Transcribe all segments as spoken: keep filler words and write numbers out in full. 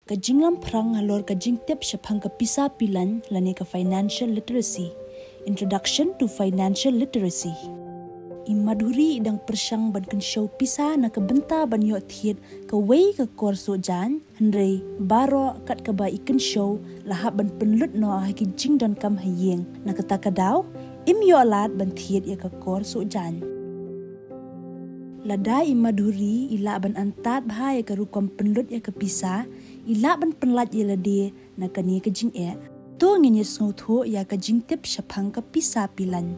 Ka jinglamphrang halor ka jingtip shaphang ka pisa pilan lane ka financial literacy. Introduction to financial literacy. I Madhuri i dang pyrshang ban kynshew pisa na ka bynta ban ïoh thied kawei ka kor suh jaiñ, hynrei baroh kat kaba i kynshew la hap ban pynlut noh ha ki jingdonkam ha ïing. Na kata ka daw, im ïoh lad ban thied ïa ka kor suh jaiñ. Lada i Madhuri i lah ban antad bha ïa ka rukom pynlut ïa ka pisa, i lah ban pynlait ïa lade na kane ka jingeh. To ngin ïa sngewthuh ïa ka jingtip shaphang ka pisa pilan.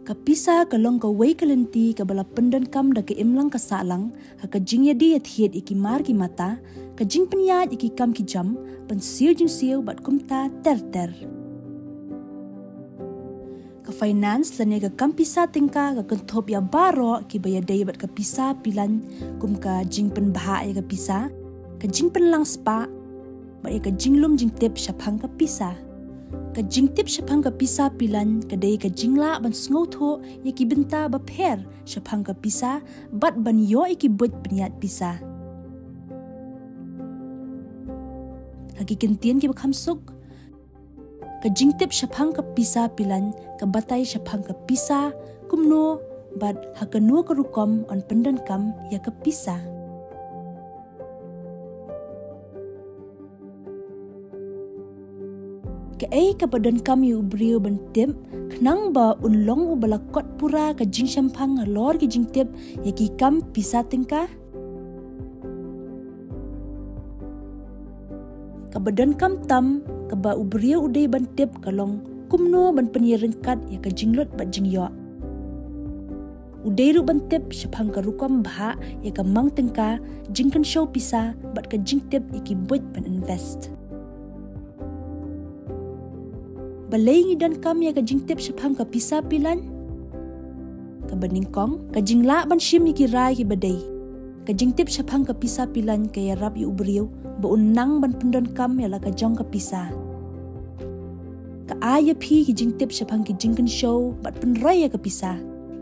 Ka pisa ka long kawei ka lynti kaba la pyndonkam da ka imlang ka sahlang, ha ka jingïadie ïathied ïa ki mar ki mata, ka jingpynïaid ïa ki kam ki jam, pynsiew jingsiew bad kumta ter ter. Ka finance lane ka kam pisa tyngka ka kynthup ïa baroh kiba ïadei bad ka pisa pilan, kum ka jingpynbha ïa ka pisa, ka jingpynlang spah, bad ïa ka jinglum jingtip shaphang ka pisa. Ka jingtip shaphang ka pisa pilan ka dei ka jinglah ban sngewthuh ïa ki bynta bapher shaphang ka pisa bad ban ïoh ïa ki buit pynïaid pisa. Ha ki kyntien kiba kham suk, ka jingtip shaphang ka pisa pilan ka batai shaphang ka pisa, kumno bad ha kano ka rukom yn pyndonkam ïa ka pisa. Kaei kaba donkam ïa u briew ban tip khnang ba un long uba la kot pura ka jingshemphang halor ki jingtip ïa ki kam pisa tyngka? Kaba donkam tam kaba u briew u dei ban tip ka long kumno ban pynïaryngkat ïa ka jinglut bad jingïoh. U dei ruh ban tip shaphang ka rukom bhah ïa ka mang tyngka, jingkynshew pisa bad ka jingtip ïa ki buit ban invest. Balei ngi donkam ïa ka jingtip shaphang ka pisa pilan? Kaba nyngkong, ka jinglah ban shim ïa ki rai kiba dei. Ka jingtip shaphang ka pisa pilan ka ïarap ïa u briew ba un nang ban pyndonkam ïa la ka jong ka pisa. Ka ai ïa phi ki jingtip shaphang ki jingkynshew bad pynroi ïa ka pisa,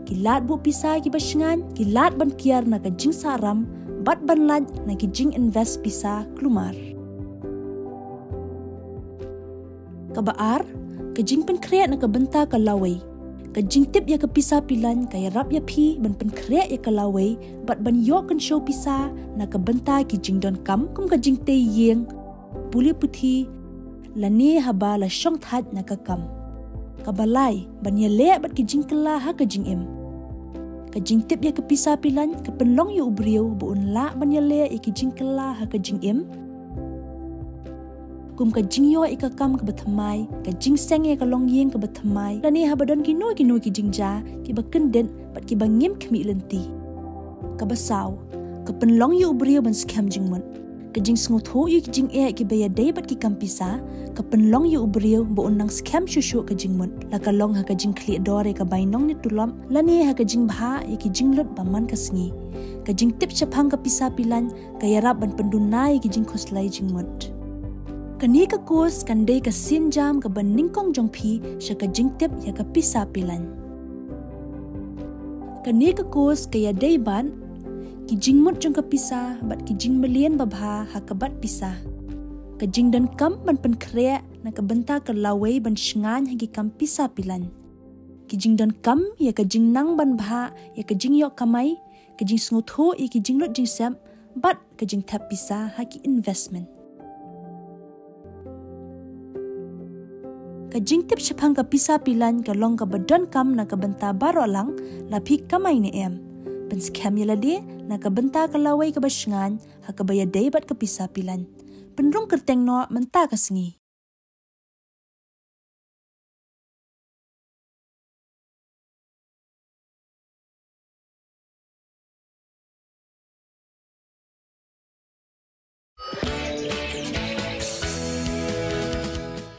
ki lad buh pisa kiba shngaiñ, ki lad ban kiar na ka jingsahram bad ban lait na ki jinginvest pisa kulmar. Kaba ar, ka jingpynkhreh na ka bynta ka lawei. Ka jingtip ïa ka pisa pilan ka ïarap ïa phi ban pynkhreh ïa ka lawei bad ban ïoh kynshew pisa na ka bynta ki jingdonkam, kum ka jingtei ïing, pule puthi, lane haba la shongthait na ka kam. Kaba lai, ban ïaleh bad ki jingkylla ha ka jingim. Ka jingtip ïa ka pisa pilan ka pynlong ïa u briew ba un lah ban ïaleh ïa ki jingkylla ha ka jingim, kum ka jingïoh ïa ka kam kaba thymmai, ka jingseng ïa ka longïing kaba thymmai, lane haba don kino kino ki jingjia kiba kyndit bad kiba ngim khmih lynti. Kaba saw, ka pynlong ïa u briew ban skhem jingmut. Ka jingsngewthuh ïa ki jingeh kiba ïadei bad ki kam pisa ka pynlong ïa u briew ba un nang skhem shuh shuh ka jingmut, la ka long ha ka jingkhlieh dor ïa ka bainong ne tulop lane ha ka jingbhah ïa ki jinglut ba man ka sngi. Ka jingtip shaphang ka pisa pilan ka ïarap ban pynduna ïa ki jingkhuslai jingmut. Kane ka course kan dei ka sienjam kaba nyngkong jong phi sha ka jingtip ïa ka pisa pilan. Kane ka course ka ïadei bad ki jingmut jong ka pisa bad ki jingmlien babha ha kaba pisa. Ka jingdonkam ban pynkhreh na ka bynta ka lawei ban shngaiñ ha ki kam pisa pilan. Ki jingdonkam ïa ka jingnang ban bhah ïa ka jingïoh kamai, ka jingsngewthuh ïa ki jinglut jingsep bad ka jingthep pisa ha ki investment. Ka jingtip shaphang ka pisa pilan ka long kaba donkam na ka bynta baroh lang, la phi kamai ne em. Pynskhem ïa lade na ka bynta ka lawei kaba shngaiñ ha kaba ïadei bad ka pisa pilan. Pynrung kyrteng noh mynta ka sngi.